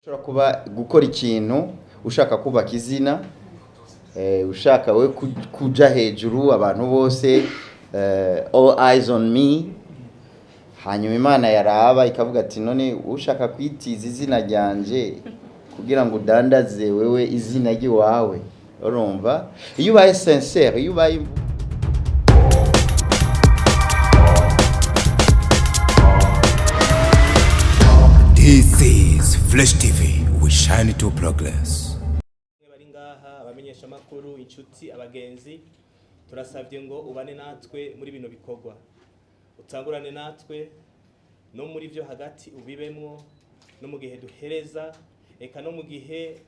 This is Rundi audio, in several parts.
Ushobora kuba gukora ikintu ushaka kubaka izina, ushaka we kuja hejuru abantu bose, all eyes on me. Hanyuma Imana yaraba ikavuga ati: "None ushaka kwitiza izina ryanje kugira ngo udandaze wewe izina ry'iwawe?" Urumva, iyo ubaye sincère, iyo ubaye This is Flash TV. We shine to progress. Bari ngaha, abamenyeshamakuru, inshuti, abagenzi, turasabye ngo ubane natwe muri bino bikorwa, utangurane natwe no muri byo hagati, ubibemwo no mu gihe duhereza, eka no mu gihe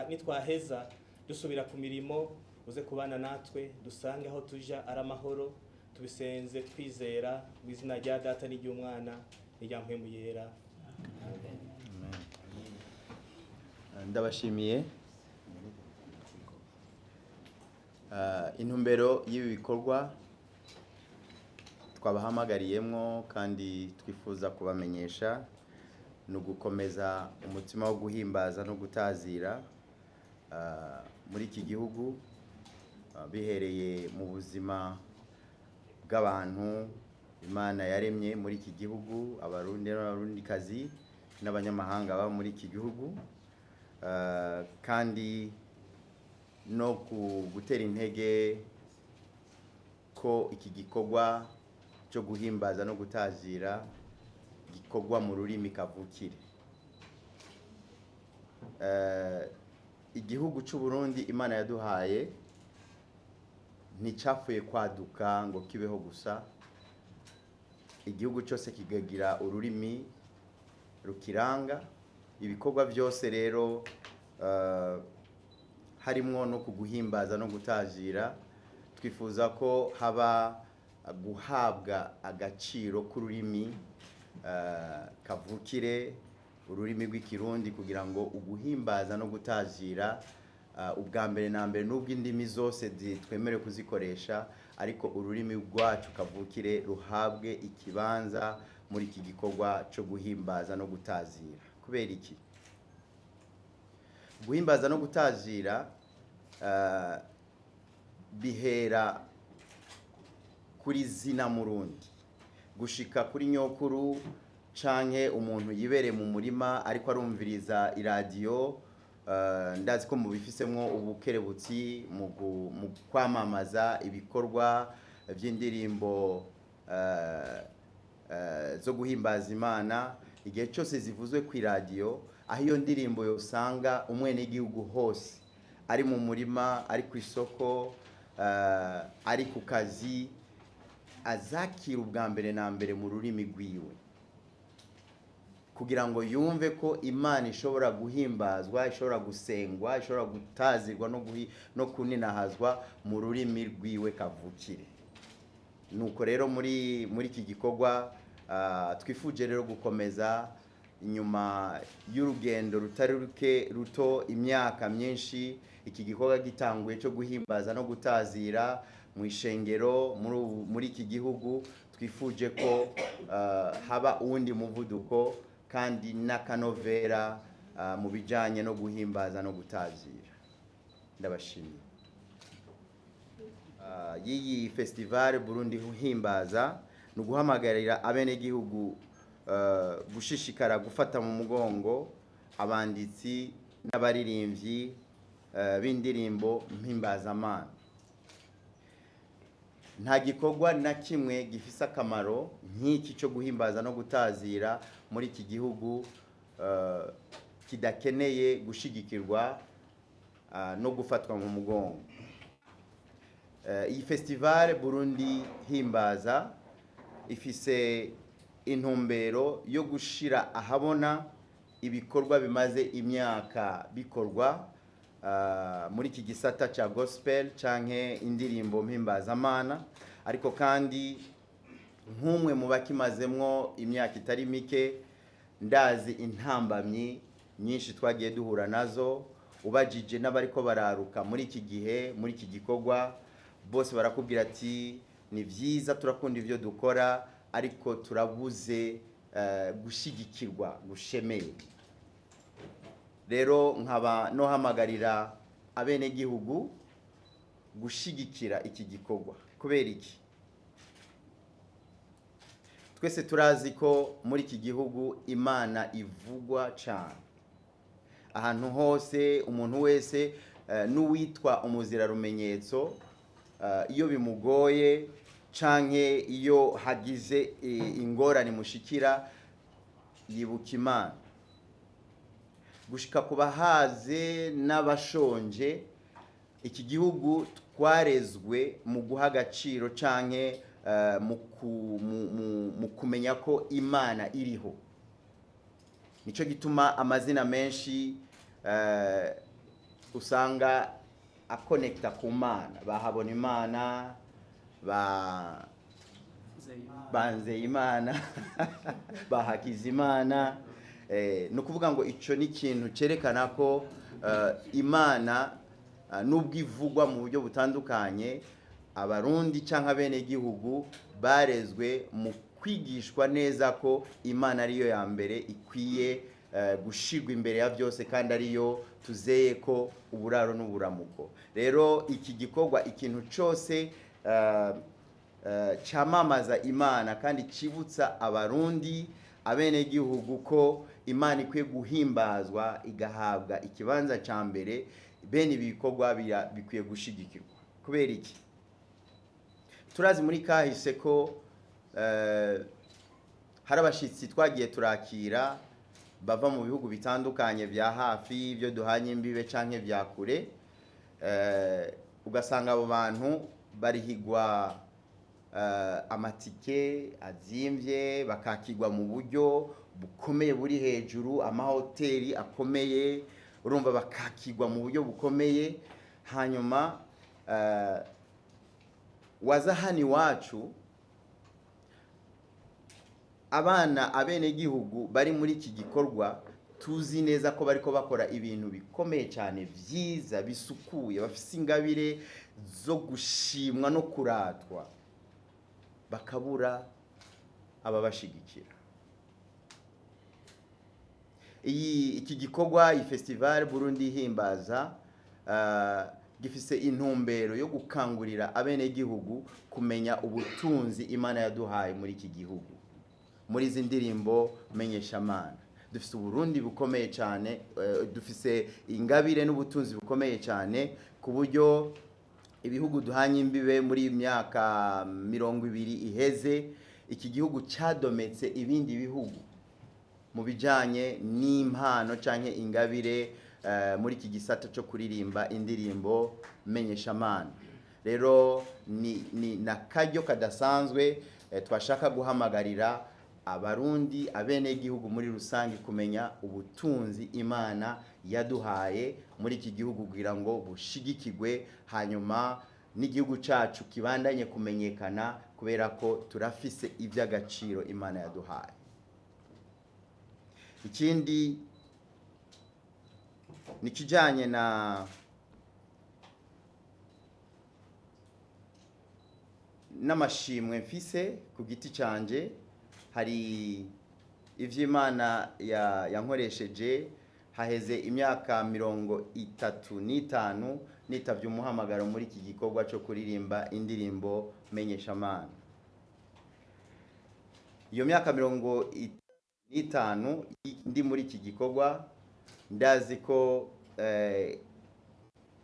nitwaheza dusubira ku mirimo, uze kubana natwe, dusange aho tuja ari amahoro. Tubisenze twizera mu izina rya Data n'iry'Umwana n'irya Mpwemu Yera. Amen. Ndabashimiye. Intumbero y'ibi bikorwa twabahamagariyemwo kandi twifuza kubamenyesha ni ugukomeza umutima wo guhimbaza no gutazira muri iki gihugu, bihereye mu buzima bw'abantu Imana yaremye muri iki gihugu, Abarundi n'Abarundikazi n'abanyamahanga baba muri iki gihugu, kandi no gutera intege ko iki gikorwa cyo guhimbaza no gutazira gikorwa mu rurimi kavukire. Igihugu cy'u Burundi Imana yaduhaye nticapfuye kwaduka ngo kibeho gusa. Igihugu cyose kikagira ururimi rukiranga. Ibikorwa byose rero, harimwo no kuguhimbaza no gutazira, twifuza ko haba guhabwa agaciro k'ururimi kavukire, ururimi rw'Ikirundi, kugira ngo uguhimbaza no gutazira, ubwa mbere na mbere, n'ubwo indimi zose twemerewe kuzikoresha, ariko ururimi rwacu kavukire ruhabwe ikibanza muri iki gikorwa cyo guhimbaza no gutazira. Kubera iki? Guhimbaza no gutazira bihera kuri zina Murundi, gushika kuri nyokuru canke umuntu yibereye mu murima ariko arumviriza iradiyo. Ndazi ko mubifisemwo ubukerebutsi mu kwamamaza ibikorwa by'indirimbo zo guhimbaza Imana. Igihe cyose zivuzwe ku iradiyo, aho iyo ndirimbo yosanga umwenegihugu hose, ari mu murima, ari ku isoko, ari ku kazi, azakira ubwa mbere na mbere mu rurimi rwiwe, kugira ngo yumve ko Imana ishobora guhimbazwa, ishobora gusengwa, ishobora gutazirwa no kuninahazwa mu rurimi rwiwe kavukire. Nuko rero muri iki gikorwa, twifuje rero gukomeza inyuma y'urugendo rutari ruke ruto, imyaka myinshi iki gikorwa gitanguye cyo guhimbaza no gutazira mu ishengero muri iki gihugu. Twifuje ko haba uwundi muvuduko kandi n'akanovera mu bijyanye no guhimbaza no gutazira. Ndabashimiye. Y'iyi festival Burundi Himbaza ni uguhamagarira abenegihugu gushishikara gufata mu mugongo abanditsi n'abaririmbyi b'indirimbo mpimbazamana. Nta gikorwa na kimwe gifise akamaro nk'iki cyo guhimbaza no gutazira muri iki gihugu kidakeneye gushigikirwa no gufatwa mu mugongo. Iyi festival Burundi Himbaza ifise intumbero yo gushira ahabona ibikorwa bimaze imyaka bikorwa muri iki gisata cya gospel canke indirimbo mpimbazamana. Ariko kandi nk'umwe mu bakimazemwo imyaka itari mike, ndazi intambamyi nyinshi twagiye duhura nazo. Ubajije n'abariko bararuka muri iki gihe muri iki gikorwa, bose barakubwira ati: "Ni byiza, turakunda ibyo dukora, ariko turabuze gushyigikirwa gushemeye." Rero nkaba nohamagarira abenegihugu gushigikira iki gikorwa. Kubera iki? Twese turazi ko muri iki gihugu Imana ivugwa cyane ahantu hose, umuntu wese n'uwitwa umuzirarumenyetso, iyo bimugoye canke iyo hagize ingorane mushikira, yibuka Imana. Gushika ku bahaze n'abashonje, iki gihugu twarezwe mu guha agaciro canke mu kumenya ko Imana iriho. Nico gituma amazina menshi usanga akonekita ku Mana, bahabona Imana, ba Banzeyimana, Bahakizimana. Ni ukuvuga ngo icyo ni ikintu cyerekana ko Imana, nubwo ivugwa mu buryo butandukanye, Abarundi cyangwa abenegihugu barezwe mu kwigishwa neza ko Imana ariyo ya mbere ikwiye gushirwa imbere ya byose, kandi ariyo tuzeye ko uburaro n'uburamuko. Rero iki gikorwa, ikintu cyose cyamamaza Imana kandi cyibutsa Abarundi, abenegihugu, ko Imana ikwiye guhimbazwa igahabwa ikibanza cya mbere, bene ibi bikorwa bikwiye gushigikirwa. Kubera iki? Turazi muri kahise ko hari abashyitsi twagiye turakira bava mu bihugu bitandukanye bya hafi, ibyo duhanye imbibe canke bya kure, ugasanga abo bantu barihigwa amatike azimvye, bakakirwa mu buryo bukomeye buri hejuru, amahoteli akomeye, urumva bakakirwa mu buryo bukomeye. Hanyuma waza hano iwacu, abana, abenegihugu bari muri iki gikorwa, tuzi neza ko bariko bakora ibintu bikomeye cyane, byiza, bisukuye, bafise ingabire zo gushimwa no kuratwa, bakabura ababashigikira. Iyi iki gikorwa, iyi festival Burundi Ihimbaza, gifise intumbero yo gukangurira abenegihugu kumenya ubutunzi Imana yaduhaye muri iki gihugu, muri izi ndirimbo menyeshamana. Dufise Uburundi bukomeye cyane, dufise ingabire n'ubutunzi bukomeye cyane, ku buryo ibihugu duhanye imbibe muri iyi myaka 20 iheze, iki gihugu cyadometse ibindi bihugu mu bijyanye n'impano cyangwa ingabire muri iki gisata cyo kuririmba indirimbo menyeshamana. Rero ni n'akaryo kadasanzwe twashaka guhamagarira Abarundi, abenegihugu muri rusange, kumenya ubutunzi Imana yaduhaye muri iki gihugu kugira ngo bushigikirwe, hanyuma n'igihugu cyacu kibandanye kumenyekana, kubera ko turafise iby'agaciro Imana yaduhaye. Ikindi ni ikijyanye na n'amashimwe mfise ku giti cyanjye. Hari iby'Imana yankoresheje. Haheze imyaka 35 nitabye umuhamagaro muri iki gikorwa cyo kuririmba indirimbo menyeshamana. Iyo myaka 35 ndi muri iki gikorwa, ndazi ko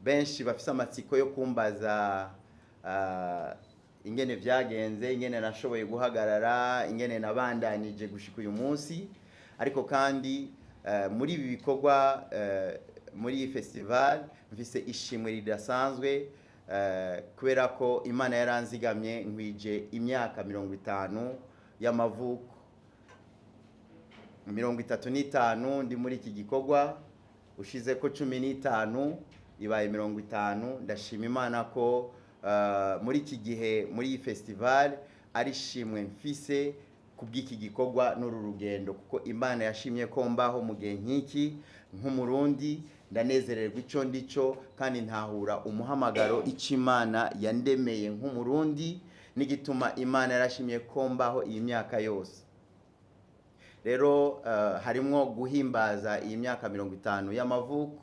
benshi bafise amatsiko yo kumbaza ingene vyagenze, ingene nashoboye guhagarara, ingene nabandanije gushika uyu munsi. Ariko kandi muri ibi bikorwa, muri iyi festival, mfise ishimwe ridasanzwe, kubera ko Imana yaranzigamye nkwije imyaka 50 y'amavuko. 35 ndi muri iki gikorwa, ushize ko 15 ibaye 50. Ndashima Imana ko muri iki gihe, muri iyi festival, ari ishimwe mfise kubw'iki gikorwa n'uru rugendo, kuko Imana yashimye ko mbaho mu gihe nk'iki. Nk'Umurundi ndanezererwa ico ndico, kandi ntahura umuhamagaro, icyo Imana yandemeye nk'Umurundi, n'igituma Imana yarashimye ko mbaho iyi myaka yose. Rero harimwo guhimbaza iyi myaka 50 y'amavuko,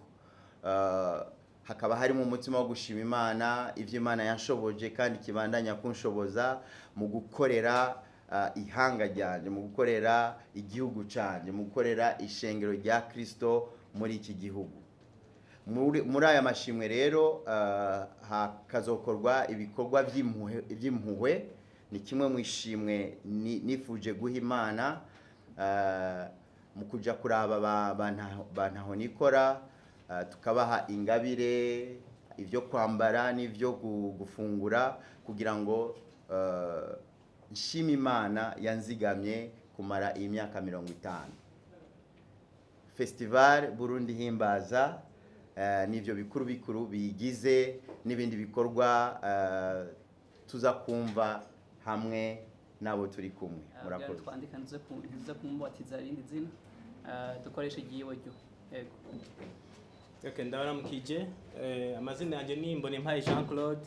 hakaba harimo umutima wo gushima Imana ivyo Imana yanshoboje kandi kibandanya kunshoboza mu gukorera ihanga ryanje, mu gukorera igihugu canje, mu gukorera ishengero rya Kristo muri iki gihugu. Muri aya mashimwe rero hakazokorwa ibikorwa vy'impuhwe. Ni kimwe mu ishimwe nifuje guha Imana mu kuja kuraba ba ntahonikora, tukabaha ingabire, ibyo kwambara n'ibyo gufungura, kugira ngo nshime Imana yanzigamye kumara iyi myaka 50. Festival Burundi Himbaza n'ivyo bikuru bikuru bigize, n'ibindi bikorwa tuza kumva hamwe n'abo turi kumwe. Murakoze. Twandika ntuze kumubatiza irindi zina, dukoreshe igiwe ryo, yego. Okay, ndabaramukije. Amazina yanjye ni Mbonimpaye Jean Claude,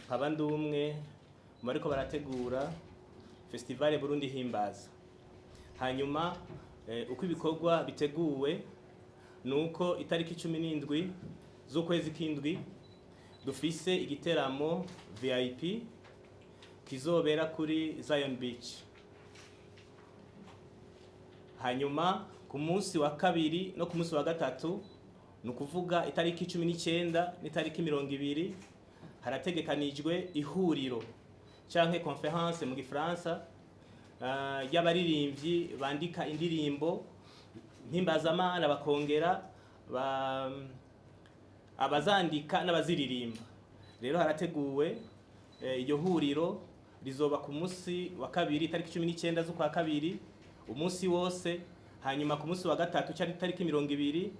nkaba ndi umwe mu bariko barategura Festival Burundi Himbaza. Hanyuma uko ibikorwa biteguwe nuko itariki 17 z'ukwezi k'indwi dufise igiteramo VIP kizobera kuri Zion Beach. Hanyuma ku munsi wa kabiri no ku munsi wa gatatu, ni ukuvuga itariki 19 n'itariki 20, harategekanijwe ihuriro canke conférence mu gifaransa y'abaririmbyi bandika indirimbo mpimbazamana, bakongera abazandika n'abaziririmba. Rero harateguwe iryo huriro rizoba ku munsi wa kabiri, itariki 19 z'ukwa kabiri, umunsi wose. Hanyuma ku munsi wa gatatu cyari itariki 20,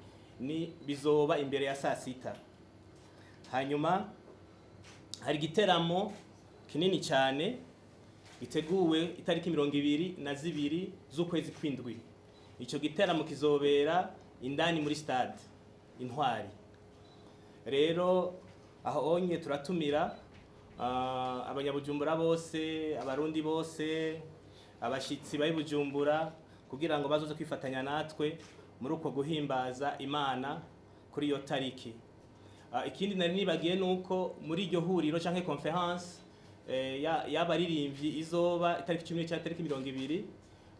ni bizoba imbere ya saa sita. Hanyuma hari igiteramo kinini cyane giteguwe itariki 22 z'ukwezi kw'indwi. Icyo giteramo kizobera indani muri stade Intwari. Rero aho onye turatumira abanyabujumbura bose, abarundi bose, abashitsi bari Bujumbura, kugira ngo bazoze kwifatanya natwe muri uko guhimbaza Imana kuri iyo tariki. Ikindi nari nibagiye nuko muri iryo huriro canke conférence y'abaririmbyi izoba itariki 19, itariki 20,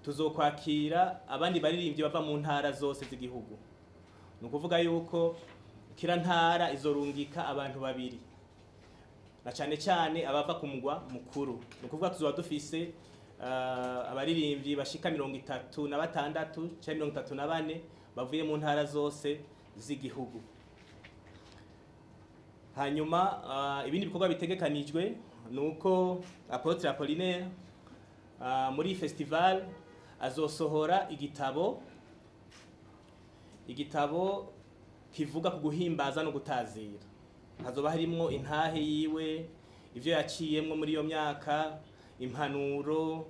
tuzokwakira abandi baririmbyi bava mu ntara zose z'igihugu. Ni ukuvuga yuko kira ntara izorungika abantu babiri, na cyane cyane abava ku mugwa mukuru. Ni ukuvuga tuzoba dufise abaririmbyi bashika 36 cyangwa 34 bavuye mu ntara zose z'igihugu. Hanyuma ibindi bikorwa bitegekanijwe ni uko Apôtre Apollinaire muri festival azosohora igitabo kivuga ku guhimbaza no gutazira. Hazoba harimwo intahe yiwe, ivyo yaciyemwo muri iyo myaka, impanuro.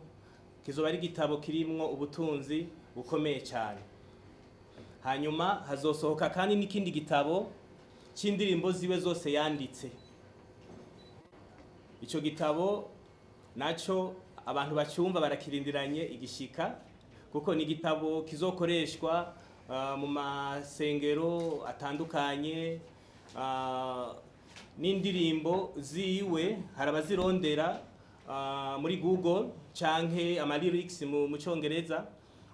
Kizoba ari igitabo kirimwo ubutunzi bukomeye cyane. Hanyuma hazosohoka kandi n'ikindi gitabo c'indirimbo ziwe zose yanditse. Ico gitabo naco abantu bacyumva barakirindiranye igishika, kuko ni igitabo kizokoreshwa mu masengero atandukanye. N'indirimbo ziwe hari abazirondera muri Google canke ama lyrics mu congereza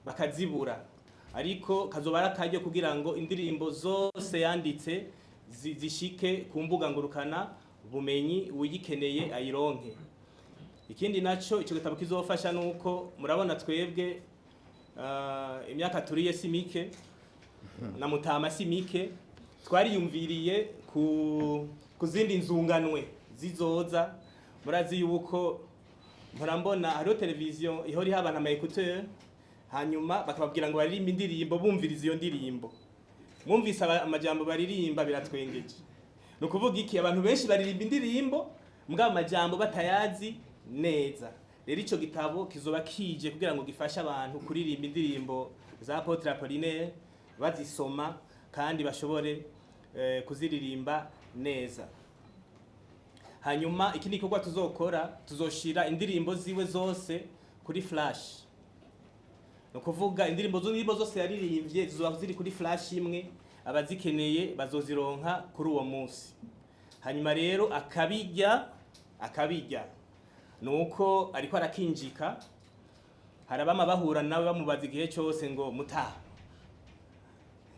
bakazibura, ariko kazoba ari akaryo kugira ngo indirimbo zose yanditse zishike ku mbuga ngurukana bumenyi, uyikeneye ayironke. Ikindi naco ico gitabo kizofasha nuko murabona twebwe imyaka turiye si mike, na mutama si mike, twariyumviriye ku zindi nzunganwe zizoza. Murazi yuko mpora mbona hariho televiziyo ihora iha abantu ama écouteur, hanyuma bakababwira ngo baririmbe indirimbo bumviriza iyo ndirimbo. Mwumvise amajambo baririmba, biratwengeje. Ni ukuvuga iki? Abantu benshi baririmba indirimbo mbwa amajambo batayazi neza. Rero ico gitabo kizoba kije kugira ngo gifashe abantu kuririmba indirimbo za Apôtre Apollinaire bazisoma, kandi bashobore kuziririmba neza. Hanyuma ikindi gikorwa tuzokora, tuzoshira indirimbo ziwe zose kuri flash. Ni ukuvuga indirimbo zose yaririmbye zizoba ziri kuri flash imwe, abazikeneye bazozironka kuri uwo munsi. Hanyuma rero akabijya nuko ariko arakinjika, harabama bahura nawe bamubaza igihe cyose ngo mutaha,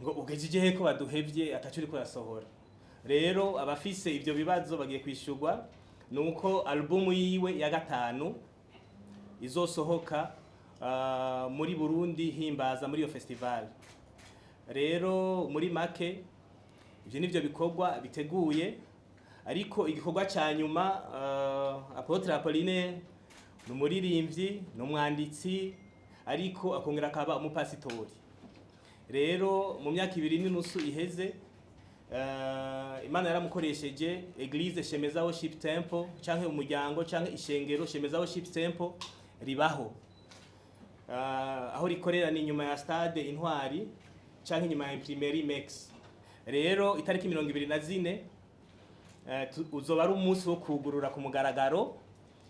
ngo ugejeje he, ko baduhevye ataco uriko urasohora? Rero abafise ivyo bibazo bagiye kwishurwa nuko albumu yiwe ya gatanu izosohoka muri Burundi Himbaza, muri iyo festival. Rero muri make ivyo nivyo bikorwa biteguye, ariko igikorwa ca nyuma, Apôtre Apollinaire ni umuririmbyi, ni umwanditsi, ariko akongera akaba umupasitori. Rero mu myaka 2.5 iheze, Imana yaramukoresheje Eglise Shemeza Worship Temple, canke umuryango canke ishengero Shemeza Worship Temple ribaho. Aho rikorera ni inyuma ya Stade Intwari canke inyuma ya Imprimerie Mex. Rero itariki 24 uzoba ari umunsi wo kugurura ku mugaragaro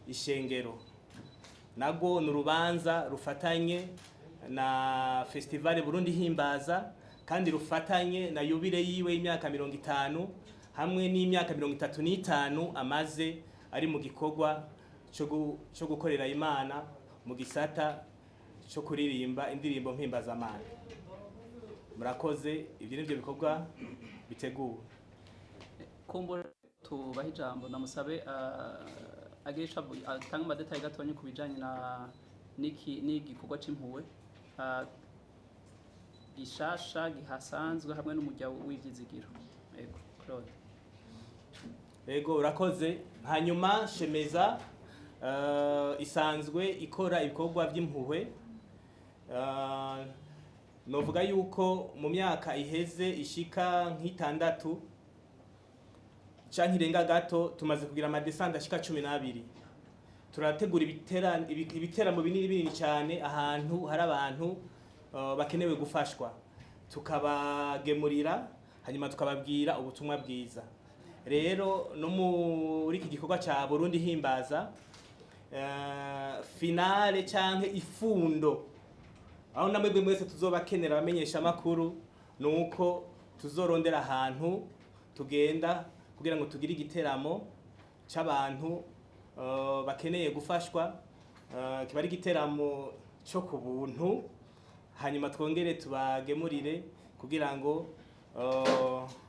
ishengero. Nabwo ni urubanza rufatanye na Festival Burundi Himbaza, kandi rufatanye na yubile yiwe y'imyaka 50 hamwe n'imyaka 35 amaze ari mu gikorwa cyo gukorera Imana mu gisata cyo kuririmba indirimbo mpimbazamana. Murakoze, ibyo nivyo bikorwa biteguwe. Kumbura tubahe ijambo, ndamusabe agire ico atange ama détails gatonya ku bijanye na niki n'igikorwa c'impuwe gishasha gihasanzwe hamwe n'umujya w'ivyizigiro. Ego, Claude. Ego, urakoze. Hanyuma Shemeza isanzwe ikora ibikorwa by'impuhwe. Novuga yuko mu myaka iheze ishika nk'itandatu canke irenga gato, tumaze kugira ama descentes ashika 12. Turategura ibiteramo binini binini cyane ahantu hari abantu bakenewe gufashwa, tukabagemurira, hanyuma tukababwira ubutumwa bwiza. Rero no muri iki gikorwa cya Burundi Himbaza, finale canke ifundo, aho namwebwe mwese tuzobakenera abamenyesha amakuru, nuko tuzorondera ahantu tugenda kugira ngo tugire igiteramo c'abantu bakeneye gufashwa. Kiba ari igiteramo cyo ku buntu, hanyuma twongere tubagemurire kugira ngo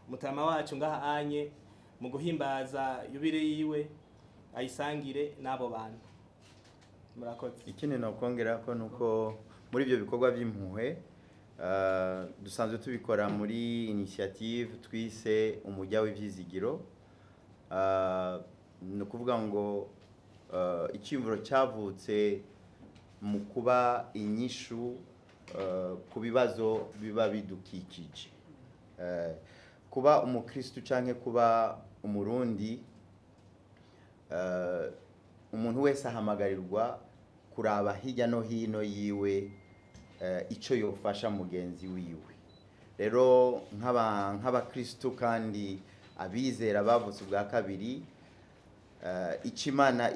mutama wacu ngaha anye mu guhimbaza yubile yiwe ayisangire n'abo bantu. Murakoze. Ikindi nokongera ko nuko muri ibyo bikorwa by'impuhwe, dusanzwe tubikora muri initiative twise Umujya w'Ivyizigiro. Ni ukuvuga ngo icyiyumviro cyavutse mu kuba inyishu ku bibazo biba bidukikije. Kuba umukristu canke kuba umurundi, umuntu wese ahamagarirwa kuraba hirya no hino yiwe icyo yofasha mugenzi wiwe. Rero nk'abakristu kandi abizera bavutse ubwa kabiri, icyo Imana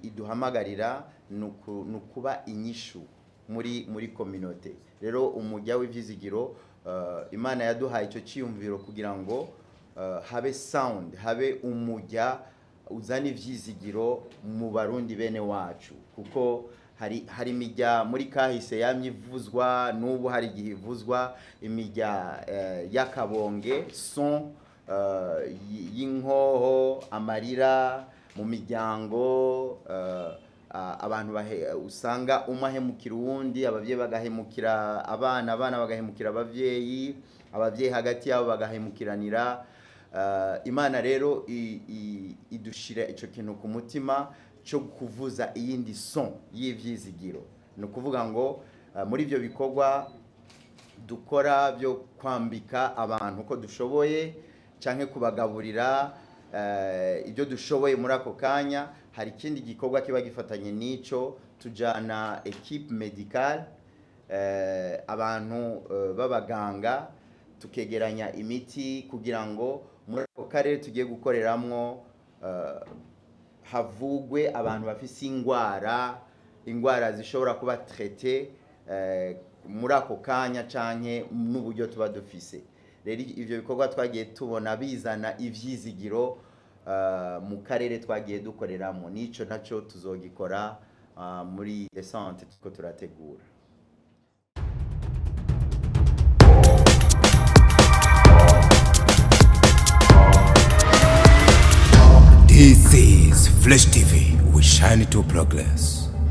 iduhamagarira ni ukuba inyishu muri communauté. Rero Umujya w'Ivyizigiro, Imana yaduhaye icyo cyiyumviro kugira ngo habe sound, habe umujya uzana ivyizigiro mu Barundi bene wacu, kuko hari imijya muri kahise yamye ivuzwa, n'ubu hari igihe ivuzwa, imijya y'akabonge, son y'inkoho, amarira mu miryango, abantu usanga umwe ahemukira uwundi, abavyeyi bagahemukira abana, abana bagahemukira abavyeyi, abavyeyi hagati yabo bagahemukiranira. Imana rero idushira ico kintu ku mutima cyo kuvuza iyindi son y'ivyizigiro. Ni ukuvuga ngo muri ibyo bikorwa dukora byo kwambika abantu uko dushoboye canke kubagaburira ibyo dushoboye muri ako kanya, hari ikindi gikorwa kiba gifatanye n'ico. Tujana équipe médicale, abantu b'abaganga, tukegeranya imiti kugira ngo muri ako karere tugiye gukoreramwo havugwe abantu bafise ingwara zishobora kuba traité. muri ako kanya canke n'uburyo tuba dufise. Rero ivyo bikorwa twagiye tubona bizana ivyizigiro mu karere twagiye dukoreramo, n'ico naco tuzogikora muri descente turiko turategura. This is Flash TV. We shine to progress.